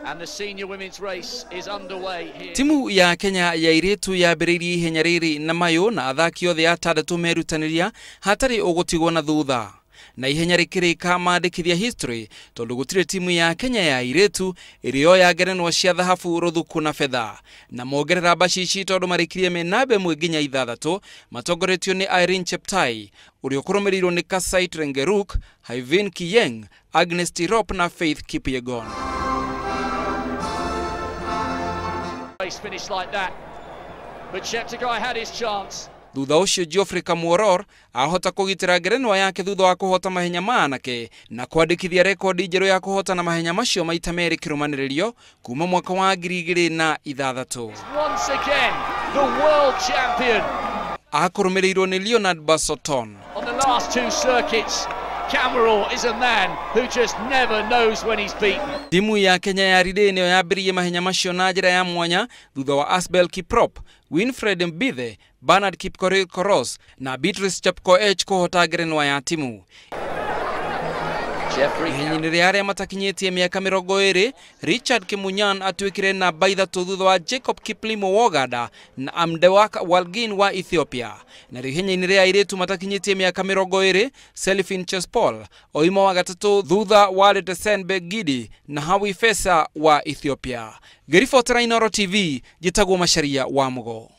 And the senior women's race is underway here. Timu ya Kenya ya airĩtu yambĩrĩirie ihenya rĩrĩ na mayũ na athaki othe atandatũ merutanĩria hatarĩ ũgũtigwo na thutha. Na ihenya rĩkĩrĩka mandĩkithia history tondũ gũtirĩ timu ya Kenya ya airĩtu ĩrĩ yoya ngerenwa cia thahabu, rũthuku na betha. Na mongerera mbacici tondũ marĩkirie me namba 1 nginya 6 matongoretio nĩ Irene Cheptai ũrĩa ũkũrũmĩrĩirwo nĩ Kasait Rengeruk, Hyvin Kiyeng, Agnes Tirop na Faith Kipyegon. Race finished like that, but Cheptegei had his chance. Thutha ũcio Geoffrey Kamworor ahota kũgitĩra ngerenwa yake thutha wa kũhota mahenya ma anake na kwandĩkithia rekondi njerũ ya kũhotana mahenya macio maita merĩ kĩrũmanĩrĩrio kuma mwaka wa 2006. Once again, the world champion. Akũrũmĩrĩirwo nĩ Leonard Basoton. On the last two circuits, Kamworor is a man who just never knows when he's beaten. Timu ya Kenya ya relay nĩyo yambĩrĩirie mahenya macio na njĩra ya mwanya thutha wa Asbel Kiprop, Winfred Mbithe, Bernard Kipkorir Koros na Beatrice Chepkoech kũhota ngerenwa ya timu. Ihenya-inĩ rĩa arĩa matakinyĩtie mĩaka 20, Richard Kimunyan atuĩkire namba 3 thutha wa Jacob Kiplimo wa Uganda na Amdewak Walgin wa Ethiopia. Na ihenya-inĩ rĩa airĩtu matakinyĩtie mĩaka 20, Celifin Chespol oima wa gatatũ thutha wa Letesen Begidi na Hawi Fesa wa Ethiopia. Ngĩribotera Inooro TV, njĩtagwo Macharia wa Mugo.